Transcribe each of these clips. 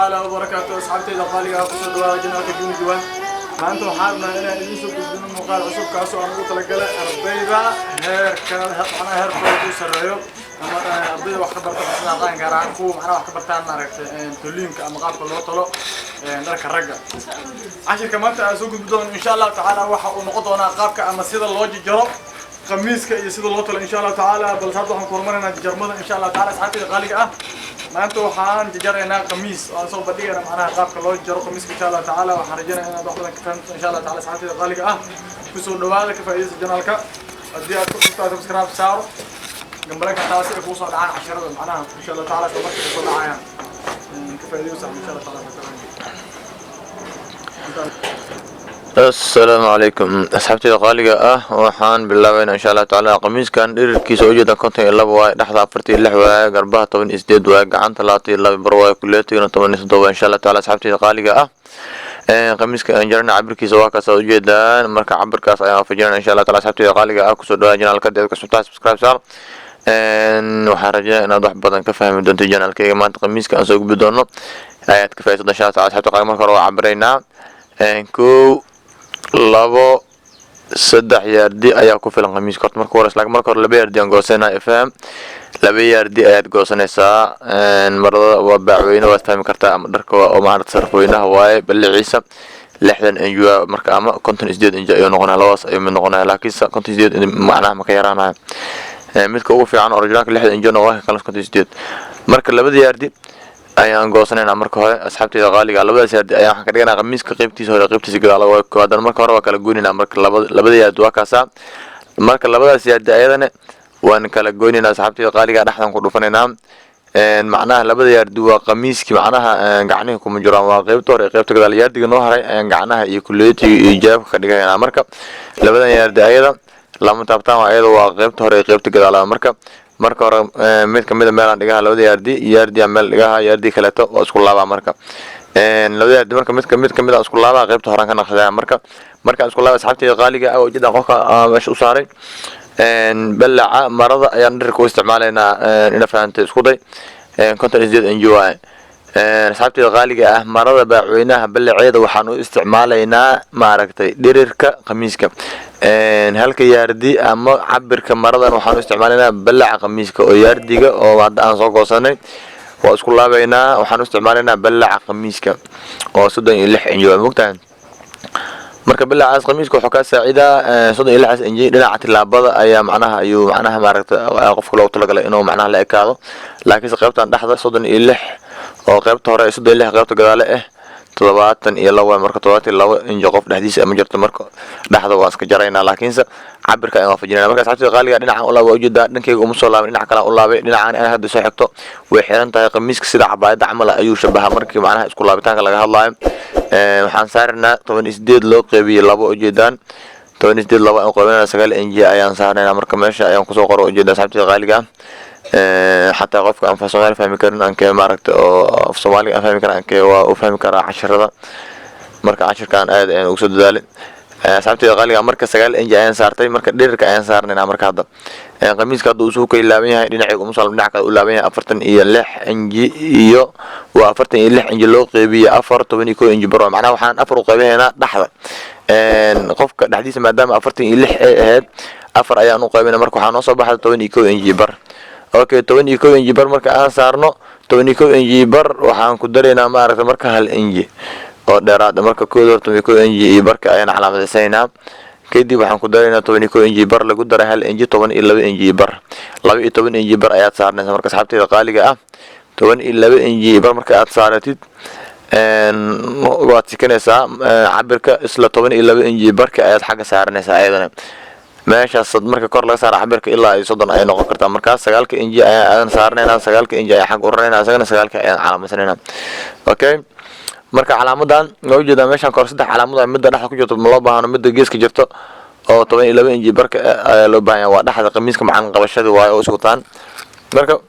Tacaala wabarakaatu. Asxaabteyda qaaliga ah, kusoo dhawaada channelka Juni Juwan. Maanta waxaan rabnaa inaan idiin soo gudbino muuqaal cusub, kaasoo aan ugu talagalay ardayda heerka, macnaha heerkooda uu sarreeyo, ama ardayda wax ka barta farsamada dhaqanka, gaar ahaan kuwa macnaha wax ka bartaan, maaragtay, toliinka ama qaabka loo tolo dharka ragga. Cashirka maanta aan soo gudbi doono, insha Allahu tacaala, waxa uu noqon doonaa qaabka ama sida loo jijaro qamiiska iyo sida loo tolo, insha Allahu tacaala. Balse hadda waxaan ku hormarinaynaa jarjarmada, insha Allahu tacaala. Asxaabteyda qaaliga ah, maanta waxaan jajaraynaa qamiis oo aan soo bandhigayna macnaha qaabka loo jaro qamiiska, insha Allahu tacaala. Waxaan rajaynaya inaad wax badan ka fahamto, insha Allahu tacaala. Asxaabteyda qaaliga ah, kusoo dhawaada, ka faa'iidaysta channelka. Haddii aad ku cusubtahay, subscribe saaro, gambaleelka taasi ay kugu soo dhacaan casharada, macnaha, insha Allahu tacaala, isla markii ay soo dhacayaan. Ka faa'iidaysta, insha Allah tacaala. Assalaamu calaykum, asxaabteyda qaaliga ah. Waxaan bilaabaynaa, insha Allahu tacaala, qamiiskan dhirirkiisa ujeeda 52 waaye, dhexda 46 waaye, garbaha 18 waaye, gacanta 22 bar waaye, kuleetigana 17, insha Allah taala. Asxaabteyda qaaliga ah, qamiiska aan jarana cabirkiisa waa kaas aad ujeedaan. Marka cabirkaas ayaan waafajinana, insha Allah taala. Asxaabteyda qaaliga ah, kusoo dhawaa channelka. Deed kasubtaa subscribe saar. Waxaan rajeynaya inaad wax badan ka fahmi doonto channelkayga. Maanta qamiiska aan soo gudbi doono ayaad ka faa'iidaysan, insha Allah taala. Asxaabta qaaliga, marka hore waa cabiraynaa. Kow, labo, saddex yaardi ayaa ku filan qamiiska horta marka hore. Laakiin marka hore laba yaardi aan goosanaa. Ifaham, laba yaardi ayaad goosanaysaa. Marada waa baacweyne, waad fahmi kartaa, ama dharka oo maarata sarfweynaha waaye. Baliciisa 60 inji waa marka, ama 58 inji ayuu noqonaya. Labadaas ayuu mid noqonaya, laakiinse 58 macnaha ma ka yaraanayo. Midka ugu fiican originalka 60 inji noqon, kan 58. Marka labada yaardi ayaan goosanaynaa marka hore, asxaabteyda qaaliga. Labadaas yaardi ayaan waxaan ka dhiganaa qamiiska qeybtiisa hore, qeybtiisa gadaal. Haddana marka hore waa kala goynaynaa. Marka labada yaardi waa kaasaa. Marka labadaas yaardi ayadana waan kala goynaynaa, asxaabteyda qaaliga. Dhexdan ku dhufanaynaa. Macnaha labada yaardi waa qamiiskii, macnaha gacnihi kuma jiraan, waa qeybta hore iyo qeybta gadaal. Yaardiga noo haray ayaan gacnaha iyo kuleetiga iyo jaabka ka dhigaynaa. Marka labadan yaardi ayada lama taabtaan, waa ayada, waa qeybta hore iyo qeybta gadaal. Marka hore mid kamid a meelaan dhigaha labada yaardi, yaardiyaa meel dhigaha, yaardi kaleeto waa isku laabaa. Marka labada yaardi marka mid kamid a isku laabaa, qeybta horaan ka naqshadaya. Marka markaan isku laaba, asxaabteyda qaaliga ah, ujeedan qofka meesha u saaray balaca marada ayaan dhirka u isticmaalaynaa. Ina fahantay isku day. 58 inji waaye, asxaabteyda qaaliga ah. Marada baacweynaha balaceeda waxaan u isticmaalaynaa, maaragtay, dhirirka qamiiska. Halka yaardi ama cabirka maradan waxaan u isticmaalaynaa balaca qamiiska, oo yaardiga oo hadda aan soo goosanay waa isku laabaynaa. Waxaan u isticmaalaynaa balaca qamiiska oo 36 inji waa, mogtahay. Marka balacaas qamiiska wuxuu kaa saacidaa 36aas inji dhinaca tilaabada ayaa macnaha ayuu macnaha, maaragta, qofka loogu talagalay inuu macnaha la ekaado. Laakiinse qaybtan dhexda 36 oo qaybta hore, 36 qaybta gadaale ah, 72. Marka 72 inji qof dhexdiisa ma jirto. Marka dhexda waa iska jaraynaa, laakiinse cabirka ayaan waafajinayna. Marka asxaabtida qaaliga, dhinacan u laabay, waa ujeedaa, dhankayga uma soo laabay, dhinaca kale u laabay. Dhinacan in hadda soo xigto way xiran tahay. Qamiiska sida cabaayadda camal ayuu shabahaa markii macnaha isku laabitaanka laga hadlaayo. Waxaan saaraynaa 18 loo qeybiyey labo. Ujeedaan, 18 labo aan qaybinayna, 9 inji ayaan saaraynaa. Marka meesha ayaan kusoo qoro, ujeeda, asxaabtida qaaliga ah. Xataa qofka aan Soomaali fahmi karin ankee, maaragta, oo af Soomaaliga aan fahmi karin ankee, waa u fahmi karaa casharada. Marka cashirkan aad ayaan ugu soo dadaalay, asxaabteyda qaaliga. Marka 9 inji ayaan saartay. Marka dhirirka ayaan saarnaynaa. Marka hadda qamiiska hadda uu ka laaban yahay, dhinacayga uma soo, dhinac kale u laaban yahay, 46 inji iyo waa 46 inji loo qeybiyey afar, 11 inji baro. Macnaha waxaan afar u qaybinaynaa dhexda qofka dhexdiisa, maadaama 46 ay ahayd, afar ayaan u qaybinay. Marka waxaa noo soo baxday 11 inji bar. Okay, 11 inji bar marka aan saarno, 11 inji bar waxaan ku daraynaa, maaragta, marka hal inji oo dheeraad. Marka kooda hor 11 inji iyo barka ayaan calaamadaysaynaa. Kadib waxaan ku daraynaa 11 inji bar lagu daray hal inji, 12 inji bar, 12 inji bar ayaad saarnaysa. Marka, asxaabteyda qaaliga ah, 12 inji bar marka aad saaratid, waad sikanaysaa cabirka. Isla 12 inji barka ayaad xagga saaranaysaa ayadana meeshaas. Marka kor laga saara cabirka ilaa ay 30 ayay noqon kartaa. Markaas sagaalka inji ayaa aadan saaranaynaa, sagaalka inji ayaan xagga uraraynaa, isagana sagaalka ayaan calaamadsanayna. Okay, marka calaamadan waa ujeedaa, meeshaan kor saddex calaamad, midda dhexda ku jirto ma loo baahno, midda geeska jirto oo 12 inji barka ayaa loo baahan yahay. Waa dhexda qamiiska macalin qabashadii waayo oo iswataan. Marka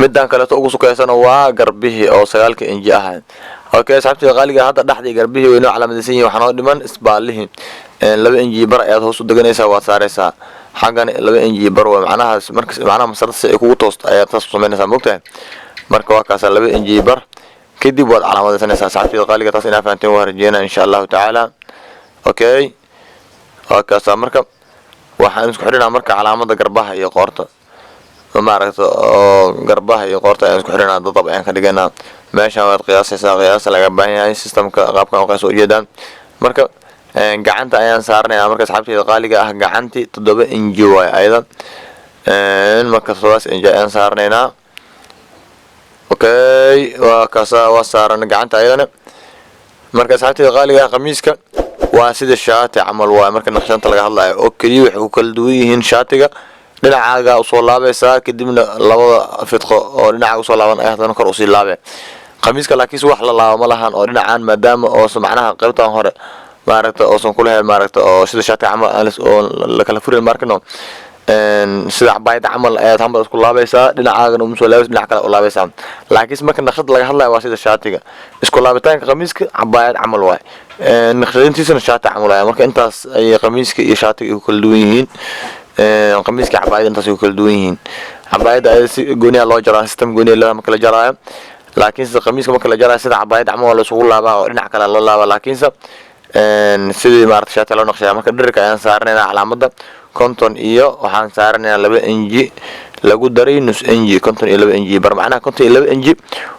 midan kaleeto ugu sukeysana waa garbihii oo sagaalka inji ah. Okay, asxaabtida qaaliga, hadda dhexdii garbihii way noo calaamadaysan yihiin. Waxaa noo dhiman isbaalihii. 2 inji bar ayaad hoos u deganaysaa, waad saaraysaa. Xaggan 2 inji bar waa macnahaas. Marka macnaha masarada si ay kugu toosto ayaad saas u samaynaysaa, mogtahay. Marka waa kaasa 2 inji bar. Kadib waad calaamadaysanaysaa. Asxaabteyda qaaliga, taas inaa fahanteen waa rajeynaa, insha Allahu tacaala. Okay, waa kaasaa. Marka waxaan isku xidhinaa marka calaamada garbaha iyo qoorta, maaragta, oo garbaha iyo qoorta ayaan isku xidhinaa, dadab ayaan ka dhiganaa. Meeshaan waad qiyaasaysaa, qiyaasa laga baahan yahay systemka qaabkan u qiyaas ujeedaan. Marka gacanta ayaan saaranayaa. Marka, asxaabteyda qaaliga ah, gacanti 7 inji waay ayada. Marka 7daas inji ayaan saaranaynaa. Okay, waa kaasa, waa saaran gacanta ayadana. Marka, asxaabteyda qaaliga ah, qamiiska waa sida shaati camal waay marka naqshanta laga hadlayo, oo keliya waxay ku kala duwan yihiin shaatiga dhinacaaga usoo laabaysaa, kadibna labada fidqo oo dhinacaaga usoo laaban ay haddana kor usii laabe. Qamiiska laakiinse wax la laabo ma lahan, oo dhinacaan maadaama oosan macnaha qaybtan hore, maaragta, oosan kulahayn, maaragta, oo sida shaatiga camal oo lakala furin markino, sida cabaayada camal ayaad hambal isku laabaysaa, dhinacaagana uma soo laabaysa, dhinac kale u laabaysaa. Laakiinse marka naqshad laga hadlayo, waa sida shaatiga, isku laabitaanka qamiiska cabaayad camal waay, naqshadayntiisana shaati camal waay. Marka intaas ayay qamiiska iyo shaatiga ku kala duwan yihiin. Qamiiska, cabaayada intaas ay ku kala duwan yihiin. Cabaayada ayada si gooniya loo jaraa, system gooniya leedahay marka la jaraayo. Laakiinse qamiiska marka la jaraayo, sida cabaayada camal waa la isugu laabaa oo dhinac kale loo laabaa, laakiinse sidii, maarata, shaatiga loo naqshayaa. Marka dhirirka ayaan saaranaynaa calaamada 52 iyo waxaan saaranaynaa 2 inji lagu daray nus inji, 52 inji bar. Macnaha 52 inji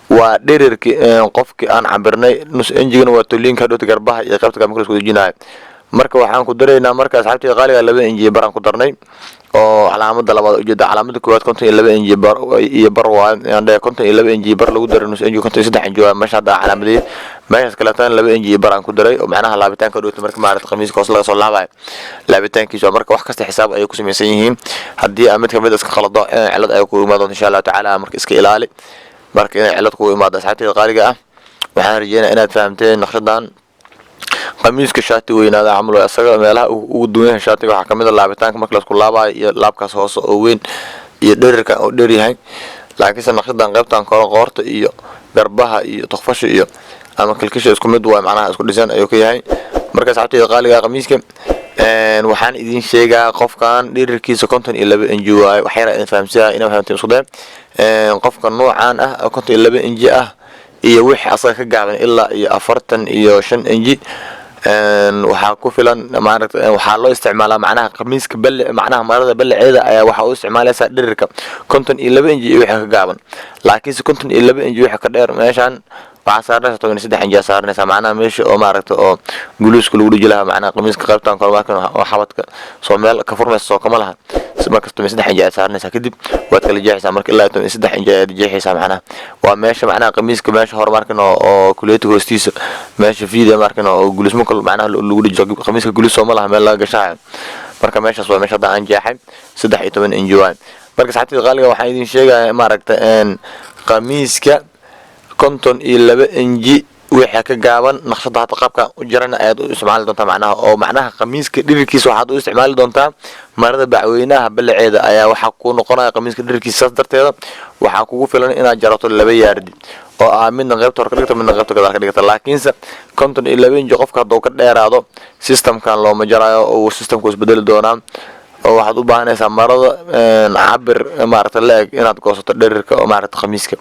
waa dhirirkii qofkii aan cabirnay, nus injigana waa toliinka hadhowta garbaha iyo qaybta marka la isku dejinayo. Marka waxaan ku daraynaa marka, asxaabtii qaaliga, 2 inji baraan ku darnay oo calaamada labaad ujeeda. Calaamada koowaad 52 inji bar iyo bar waayo, 52 inji bar lagu daray nus inji, 53 inji waayo. Meesha hadda calaamadii meeshaas kaleetana 2 inji bar aan ku daray, oo macnaha laabitaanka dhowta marka, maarata, qamiiska hoos laga soo laabayo laabitaankiisa. Waa marka wax kasta xisaab ayay ku samaysan yihiin. Haddii aa mid kamid iska khalado, cilad ay ku imaan doonto, insha Allahu tacaala. Marka iska ilaali marka inay cilad kugu imaado. Asxaabteyda qaaliga ah, waxaan rajeynaya inaad fahamteen naqshadan. Qamiiska shaati weynaada camal way isaga. Meelaha ugu duwan yahay shaatiga waxaa kamid a laabitaanka marka laisku laabayo iyo laabkaas hoose oo weyn iyo dherirka oo dheer yahay. Laakiinse naqshadan qaybtan kore, qoorta iyo garbaha iyo tokfasha iyo ama kilkisha, isku mid waay, macnaha isku dhisan ayuu ka yahay. Marka, asxaabteyda qaaliga, qamiiska waxaan idin sheegaa qofkan dhirirkiisa 52 inji waaye. Wax yar idin fahamsiyaa, inaa fahamteen isku day. Qofka noocan ah oo 52 inji ah iyo wixii asaga ka gaaban ilaa iyo 45 inji waxaa ku filan, maaragta, waxaa loo isticmaalaa macnaha qamiiska bale, macnaha marada balaceeda ayaa waxaa u isticmaalaysaa dhirirka 52 inji iyo wixii ka gaaban. Laakiinse 52 inji wixii ka dheer, meeshaan waxaa saaranaysa 13 inji aa saaranaysaa, macnaha meesha oo, maaragta, oo guluuska lagu dhiji lahaa, macnaha qamiiska qaybtan kore markan oo xabadka soo meel ka furmaysa soo kama laha. Markas 13 inji ayaad saaranaysaa, kadib waad kala jeexaysaa. Marka ilaa 13 inji ayaad jeexaysaa, macnaha waa meesha, macnaha qamiiska meesha hore markan oo kuleetiga hoostiisa, meesha fiida markan oo guluusmaka macnaha lagu dhijo qamiiska, guluus sooma laha meel laga gashaayo. Marka meeshaas waa meesha hadda aan jeexay, 13 inji waay. Marka, asxaabtida qaaliga, waxaan idin sheegaya, maaragta, qamiiska 52 inji wixii ka gaaban, naqshada hadda qaabka u jirana ayaad u isticmaali doontaa, macnaha oo macnaha qamiiska dhirirkiisa waxaad u isticmaali doontaa marada bacweynaha balaceeda ayaa waxaa kuu noqonaya qamiiska dhirirkiisa. Saas darteeda waxaa kugu filan inaad jarato 2 yaardi oo ah midna qaybta hore ka dhigto, midna qaybta gadaal ka dhigata. Laakiinse 52 inji qofka hadduu ka dheeraado, systemkan looma jaraayo oo systemku isbedeli doonaa, oo waxaad u baahanaysaa marada cabir, maaragta, la eg inaad goosato dherirka oo, maaragta, khamiiska.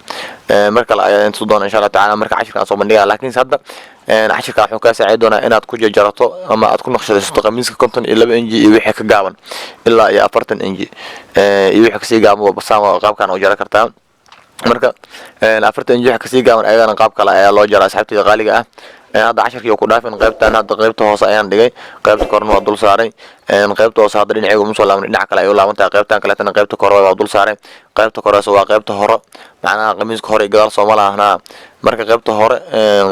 Mar kale ayaa intu doona, insha Allah tacaala, marka cashirka aan soo bandhigaa. Laakiinse hadda cashirka wuxuu kaa saacidi doonaa inaad ku jarjarato ama aad ku naqshadaysato khamiiska 52 inji iyo wixii ka gaaban ilaa iyo 40 inji iyo wixii kasii gaaban. Basaan qaabkan u jaran kartaa. Marka 40 inji wixii kasii gaaban ayadana qaab kale ayaa loo jaraa. Asxaabteyda qaaliga ah, hadda casharkii ku dhaafin. Qaybtan hadda qaybta hoose ayaan dhigay, qaybta korena waa dul saaray. Qaybta hoose hadda dhinacayga uma soo laaban, dhinaca kale ay u laaban tahay. Qaybtan kaleetana qaybta kore waa dul saaray. Qaybta koreysa waa qaybta hore, macnaha qamiiska hore iyo gadaal sooma lahanaa. Marka qaybta hore,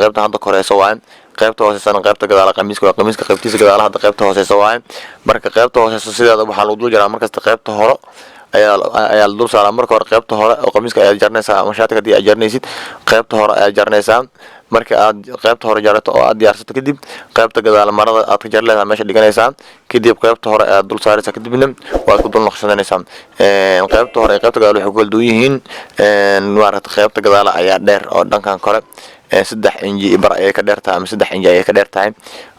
qaybta hadda koreysa waaye. Qaybta hooseysana qaybta gadaala qamiiska waa qamiiska qaybtiisa gadaala, hadda qaybta hooseysa waaye. Marka qaybta hooseysa sideeda waxaa lagu dul jaraa markasta qaybta hore ayaa la dul saaraa. Marka hore qaybta hore oo qamiiska ayaad jaranaysaa, ama shaatiga haddii aad jaranaysid qaybta hore ayaad jaranaysaa. Marka aad qaybta hore jarato oo aad diyaarsato, kadib qaybta gadaal marada aad ka jari leedahay meesha dhiganaysaa, kadib qaybta hore ayaad dul saaraysaa, kadibna waad ku dul naqshadanaysaa. Qaybta hore iyo qaybta gadaal waxay ku kala duwan yihiin, maaragta, qaybta gadaala ayaa dheer oo dhankan kore 3 inji bar ayay ka dheer tahay ama 3 inji ayay ka dheer tahay,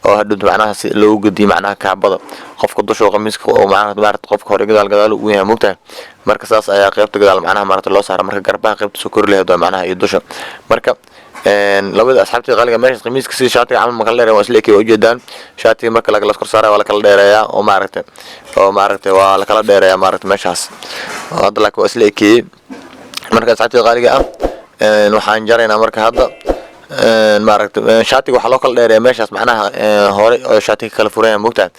oo hadhowta macnaha si loogu gediyo macnaha kaabada qofka dusha qamiiska oo macnaha, maaragta, qofka hore gadaal gadaal uu yahay, mogtahay. Marka saas ayaa qaybta gadaal macnaha, maaragta, loo saara. Marka garbaha qaybta soo kori lahayd waa macnaha iyo dusha. Marka Labada asxaabtii qaaliga meesha qamiiska sida shaatiga camal ma kala dheereeya, waa isla ekay, waa ujeedaan. Shaatiga marka la kor saaraya waa la kala dheereeyaa oo maaragtay waa la kala dheereeyaa maaragtay meeshaas hadda, laakiin waa isla ekeeyey. Marka asxaabtii qaaliga ah, waxaan jaraynaa marka hadda maaragtay shaatiga waxaa loo kala dheereeyaa meeshaas, macnaha hore oo shaatiga kala furan yahay, moogtahay.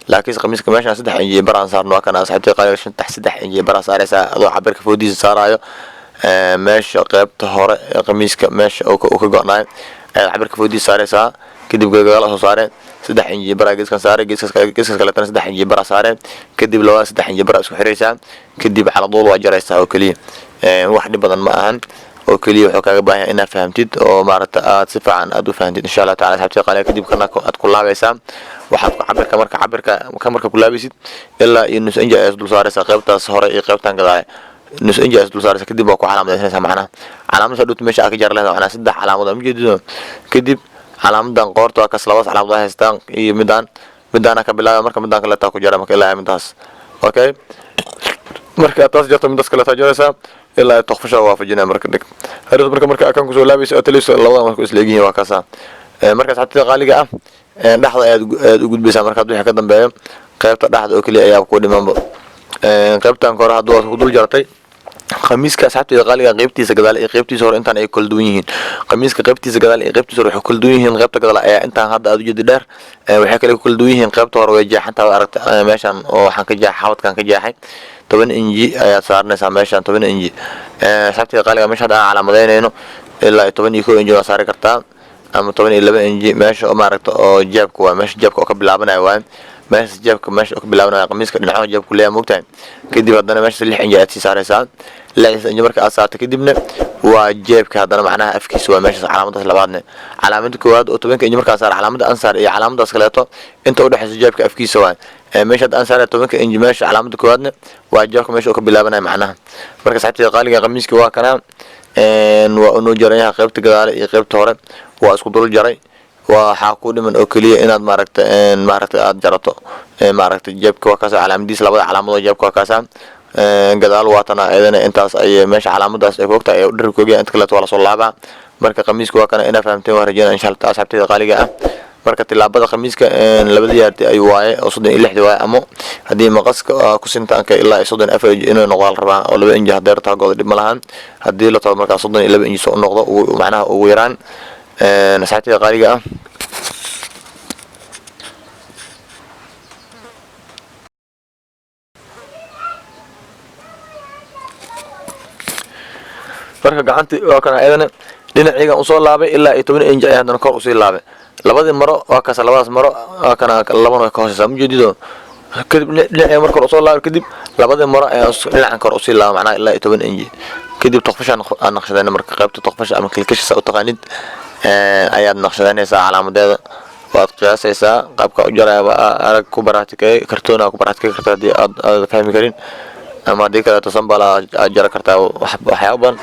Laakiin qamiiska meeshaan 3 inji baraan saarno. Waa kana, asxaabtii qaaliga, shantax 3 inji baraa saaraysaa adoo cabirka foodiisa saaraayo. Meesha qeybta hore ee qamiiska meesha uu ka go-naay ayaad cabirka foodiisa saaraysaa. Kadib gadaal soo saareen 3 inji baraa geeskan saare, geeskas kaleetana 3 inji baraa saareen. Kadib labada 3 inji baraa isku xiraysaa. Kadib caladuul waa jaraysaa oo keliya. Wax dhib badan ma ahan, oo keliya wuxuu kaaga baahan yahay inaad fahamtid oo maaragta aad si fiican aad u fahamtid, insha Allah tacala, asxaabtii qaaliga. Kadib kana aad ku laabaysaa, waxaad ku cabirka marka cabirka ka marka ku laabaysid ilaa iyo nus inji ayaad dul saaraysaa qeybtaas hore iyo qeybtan gadaale nus inji ayaad dul saaraysaa. Kadib waa ku calaamadaysanaysaa, macnaha calaamadaas dhowta meesha aad ka jar leedahay, macnaha saddex calaamad ama jeedido. Kadib calaamadan qoorta waa kas, labadaas calaamad haystaan iyo midaan midaana ka bilaaba. Marka midaan kaleetaa ku jara marka ilaa midaas. Okay, marka aad taas jarto, midaas kaleetaa jaraysaa ilaa ay toqfasha waafajinaya. Marka dhig haris marka akan kusoo laabaysa oo talayso labadan marka isla egyihiin, waa kaasaa. Marka asxaabtida qaaliga ah, dhexda ayaad u gudbaysaa. Marka wixii ka dambeeyo qaybta dhexda oo keliya ayaa ku dhimanba. Qaybtan kore hadduu aad ku dul jartay khamiiska, asxaabteyda qaaliga, qaybtiisa gadaal iyo qaybtiisa hore intaan ay kala duwan yihiin. Khamiiska qaybtiisa gadaal iyo qaybtiisa hore waxay kala duwan yihiin, qaybta gadaal ayaa intaan hadda aad ujeedi dheer. Waxay kale ku kala duwan yihiin, qaybta hore way jeexantaa, waa aragta meeshan oo waxaan ka jeexay, xabadkan ka jeexay. 10 inji ayaad saaranaysaa meeshan, 10 inji. Asxaabteyda qaaliga, meesha hadda aan calaamadeynayno ilaa iyo 11 inji waa saari kartaa ama 12 inji. Meesha oo maaragta oo jeebka waa meesha jeebka oo ka bilaabanaya waaye, meesha jeebka meesha oo ka bilaabanaya qamiiska dhinacaha jeebku leeyahay, moogtahay. Kadib haddana meesha 6 inji ayaad sii saaraysaa. 6 inji marka aad saarto kadibna waa jeebka haddana, macnaha afkiisa waa meeshaas calaamadaas labaadne. Calaamada koowaad oo 10-ka inji markaa saar, calaamada ansaar iyo calaamadaas kaleeto inta udhexaysa jeebka afkiisa waay. Meesha hadda ansaar 10-ka inji, meesha calaamada koowaadne waa jeebka meesha uu ka bilaabanaya macnaha. Marka saxibtida qaaliga, qamiiska waa kanaa, waa unoo jaran yahay. Qaybta gadaale iyo qaybta hore waa isku dul jaray. Waxaa ku dhiman oo keliya inaad maaragta aad jarato maaragta jeebka. Waa kaasa calaamadiisa, labada calaamadood jeebka waa kaasa. Gadaal waatana iyadana intaas ay meesha calaamadaas ay kuogtahay ay dhirka kuogyahay, inta kaleeto waa lasoo laabaa. Marka qamiiska waa kana, inaa fahamteen waa rajeynaya insha Allah, asxaabteyda qaaliga ah. Marka tilaabada khamiiska labada yaarti ayuu waaye oo 36-di waaye, ama haddii maqaska ku sintaanka ilaa iyo 34 inji inuu noqdo la rabaa, oo 2 inji hadeer taagooda dhib ma lahan. Haddii la tago markaa 32 inji soo noqdo macnaha ugu yaraan, asxaabteyda qaaliga ah. Marka gacanti waa kana, ayadana dhinaciigan usoo laabay ilaa iyo 10 inji ayaa haddana kor usii laabay. Labadii maro waa kaas, labadaas maro waa kana, labana way ka hooseysaa, mujeedido. Kadib dhinaciga marka hore usoo laabay, kadib labadii maro ayaa dhinacan kor usii laabay, macnaha ilaa iyo 10 inji. Kadib toqfashaan aan naqshadayna. Marka qaybta toqfasha ama kilkasha saa u taqaanid ayaad naqshadeynaysaa, calaamadeeda waad qiyaasaysaa. Qaabka u jaraya arag, ku baraatikay kartoona ku baraatikay kartaa haddii aad fahmi karin, ama haddii kaleeto sambal aad jara kartaa. Waxyaabo badan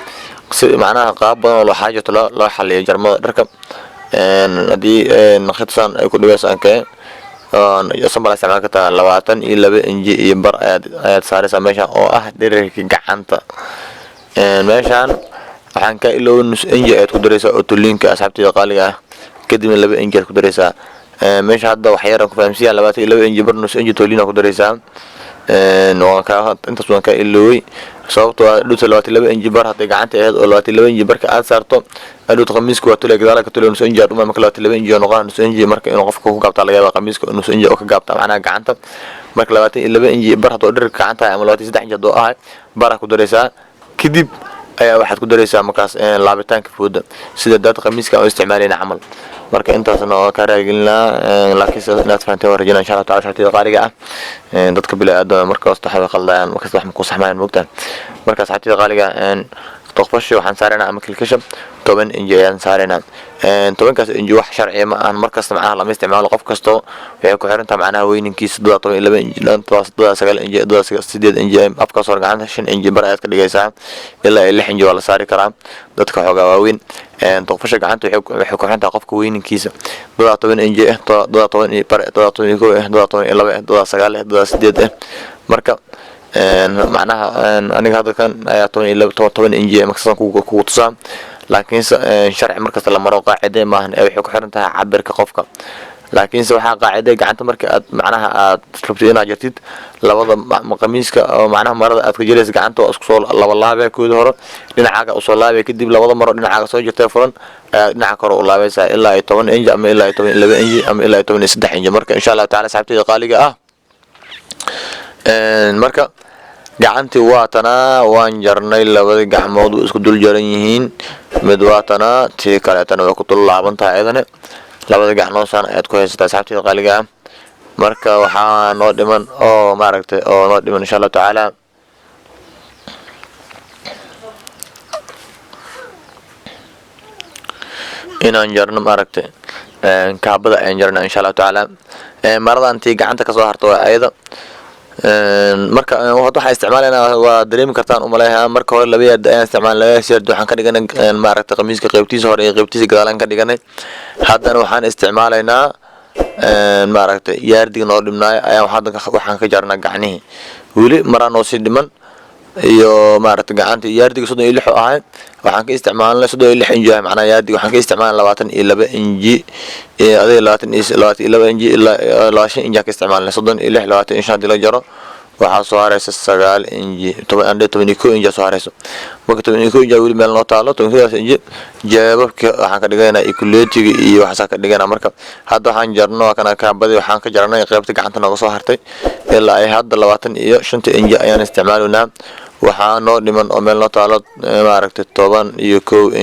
si macnaha qaab badan oo waxaa jirto loo xaliyo jarmada dharka. Haddii naqshad saan ay ku dhibeyso ankee sambal isticmaali kartaa. 22 inji iyo bar ayaad saaraysaa meeshan oo ah dhererka gacanta. Meeshan waxaan ka iloway nus inji ayaad ku daraysaa oo tuliinka, asxaabteyda qaaliga ah. Kadibna 2 inji ayaad ku daraysaa meesha. Hadda wax yaraan ku fahamsiiya: 22 inji bar, nus inji tuliin ku daraysaa. Waan ka intaas waan ka ilooway, sababtoo ah dhowta 22 inji bar hadday gacanta ahayd oo 22 inji barka aad saarto, adhowta qamiiska waa tulay gadaala ka tulay, nus inji aad dhuma. Marka 22 inji oo noqona, nus inji marka inuu qofka ku gaabtaa laga yaaba qamiiska, nus inji oo ka gaabta macnaha gacanta. Marka 22 inji bar hadduu dhererka gacanta ama 23 inji hadduu ahay, baraa ku daraysaa. Kadib ayaa waxaad ku daraysaa markaas laabitaanka fooda sida daad qamiiska aan u isticmaalayna camal. Marka intaasna waa kaa raagelinaa, laakiin sidaas inaad fahanteen waan rajeynaa insha Allah tacala, asxaabteyda qaaliga ah. Dadka bili aadama markasta waxay qaldayaan, markasta wax ku saxmayaan, moogtaan. Marka asxaabteyda qaaliga, toqfashi waxaan saaraynaa ama kilkasha 10 inji ayaan saaraynaa. 10-kaas inji wax sharciya ma ahan, markasta macnaha lama isticmaalo. Qof kasto waxay ku xiran tahay macnaha weyninkiisa. Dadaa 12 inji, dadaa 9 inji, dadaa 8 inji. Afkaas hore gacanta 5 inji bar ayaad ka dhigaysaa, ilaa iyo 6 inji waa la saari karaa dadka xoogaa waaweyn. Toqfasha gacanta waxay ku xiran tahay qofka weyninkiisa. Dadaa 10 inji ah, dadaa toban iyo bar, dadaa 11 ah, dadaa 12 ah, dadaa 9 ah, dadaa 8 ah. Marka macnaha aniga hadda kan ayaa 11, 10 inji markasaan kugu tusaa. Laakiinse sharci markasta la maro qaacide maahan ee waxay ku xiran tahay cabirka qofka. Laakiinse waxaa qaacide gacanta marka aad macnaha aad rabtid inaad jartid labada qamiiska oo macnaha marada aad ka jaraysa, gacanta waa isku soo laba laabee. Kooda hore dhinacaaga usoo laabay, kadib labada maro dhinacaaga soo jirtay furan ayaad dhinaca kore u laabaysaa ilaa iyo 10 inji ama ilaa iyo 12 inji ama ilaa iyo 13 inji. Marka insha Allahu tacala, asxaabteyda qaaliga ah, marka gacantii waa tanaa, waan jarnay. Labadii gacmood way isku dul jaran yihiin. Mid waa tanaa, tii kaleetana way ku dul laaban tahay ayadane. Labada gacmood saan ayaad ku haysataa, asxaabteyda qaaliga ah. Marka waxaa noo dhiman oo maaragtay oo noo dhiman insha Allahu tacaala inaan jarno maaragtay kaabada ayaan jarna insha Allahu tacaala. Maradan tii gacanta kasoo harta waa ayada. Marka waxaan isticmaalaynaa waa dareemi kartaan umaleeha. Marka hore laba yaard ayaan isticmaal, laba yaard waxaan ka dhiganay maaragtay qamiiska qeybtiisa hore iyo qeybtiisa gadaalaan ka dhiganay. Haddana waxaan isticmaalaynaa maaragtay yaardiga noo dhibnaayo ayaan waxaan ka jarnaa gacnihii. Weli maraa noo sii dhiman iyo maaragtay gacanta. Yaardiga 36 oo ahay, waxaan ka isticmaalnay 36 inji ah. Macnaha yaardiga waxaan ka isticmaalnay 22 inji, adiga 22 inji ilaa 25 inji aan ka isticmaalnay. 36, 25 hadii la jaro, waxaa soo haraysa 9 inji, 10 ande 11 inji soo harayso. Marka 11 inji weli meel noo taalo. 11-daas inji jeebabka waxaan ka dhigaynaa iyo kuleetiga iyo waxaasaa ka dhiganaa. Marka hadda waxaan jarno waa kana kaabadii. Waxaan ka jarnay qaybta gacanta nooga soo hartay. Ilaa ay hadda 25-ta inji ayaan isticmaalaynaa. Waxaa noo dhiman oo meel noo taalo maaragtay 11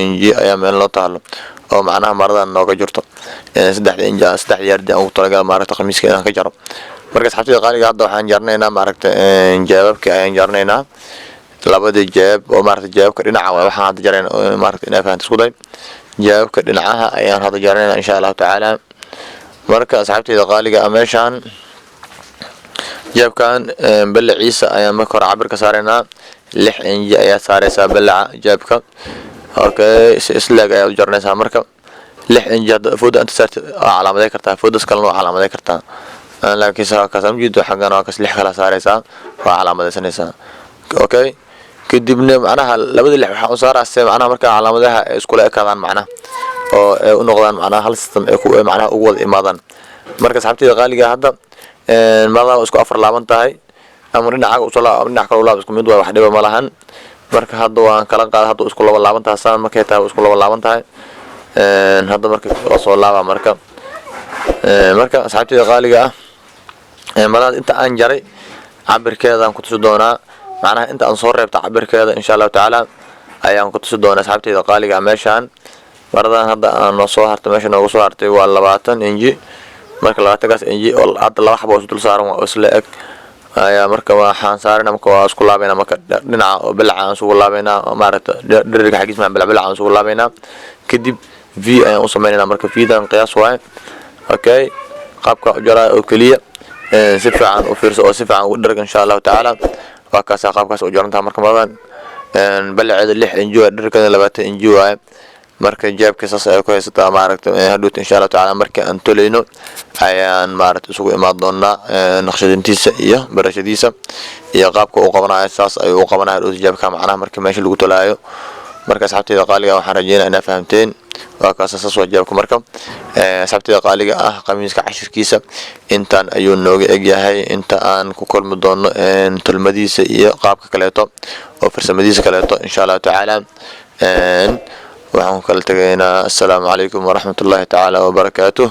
inji ayaa meel noo taalo oo macnaha maradan nooga jirto, saddexda inji, saddexda yaardi aan ugu talagala maaragtay qamiiska inaan ka jaro. Marka asxaabtida qaaliga, hadda waxaan jarnaynaa maaragtay jeebabkii ayaan jarnaynaa, labadii jeeb oo maaragtay jeebabka dhinaca waay. Waxaan hadda jarayna maaragtay inaa fahanto isku day. Jeebabka dhinacaha ayaan hadda jarnaynaa insha Allahu tacaala. Marka asxaabteyda qaaliga ah, meeshaan jeebkan balaciisa ayaan marka hore cabir ka saaraynaa. 6 inji ayaa saaraysaa balaca jeebka. Okay, si isleeg ayaad u jarnaysaa. Marka 6 inji hadda fooda inta saartid waa calaamaday kartaa, foodas kalena waa calaamaday kartaa, laakiin kaas ujeedo xaggan waa kas 6 kala saaraysaa, waa calaamadaysanaysaa. Okay, kadibna macnaha labada 6 waxaan u saaraa se macnaha marka calaamadaha ay iskula ekaadaan, macnaha oo ay u noqdaan macnaha hal system ay ku macnaha ugu wada imaadaan. Marka asxaabteyda qaaliga, hadda marada waa isku afar laaban tahay, ama dhinacaaga usoo laab ama dhinac kale u laab, isku mid waay, wax dhiba ma lahan. Marka hadda waan kala qaada. Hadda isku laba laaban tahay saan markay tahay, isku laba laaban tahay hadda. Marka waa soo laaba. Marka asxaabteyda qaaliga ah, marada inta aan jaray cabirkeedaan ku tusi doonaa, macnaha inta aan soo reebta cabirkeeda insha Allahu tacaala ayaan ku tusi doonaa, asxaabteyda qaaliga ah. Meeshaan maradan hadda aan noo soo hartay, meesha noogu soo hartay waa 20 inji. Marka 20-kaas inji oo hadda laba xabo is dul saaran waa isla eg ayaa. Marka waxaan saarana, marka waa isku laabaynaa. Marka dhinaca oo balaca aan isugu laabaynaa oo maaragta dhirirka xaggiis maa balac aan isugu laabaynaa, kadib V ayaan u sameynaynaa. Marka V-dan qiyaas waaye. Okay, qaabka u jaraa oo keliya si fiican u fiirso oo si fiican ugu dherg insha Allahu tacaala. Waa kaasaa qaabkaas u jarantaha. Marka maradan balaceeda 6 inji waaye, dhirirkeeda 20 inji waaye. Marka jeebka saas ayay ku haysataa maaragta. Hadhowta insha Allahu tacaala markii aan tolayno ayaan maaragta isugu imaan doonaa naqshadintiisa iyo barashadiisa iyo qaabka uu qabanayo. Saas ayuu u qabanaya hadhowta jeebka, macnaha marka meesha lagu tolaayo. Marka asxaabteyda qaaliga, waxaan rajeynaya inaa fahamteen. Waa kaasa, saas waa jeebka. Marka asxaabteyda qaaliga ah, qamiiska cashirkiisa intaan ayuu nooga egyahay. Inta aan ku kulmi doono tolmadiisa iyo qaabka kaleeto oo farsamadiisa kaleeto insha Allahu tacaala, waxaan ku kala tegaynaa assalaamu calaykum waraxmatullahi tacaala wabarakaatuh.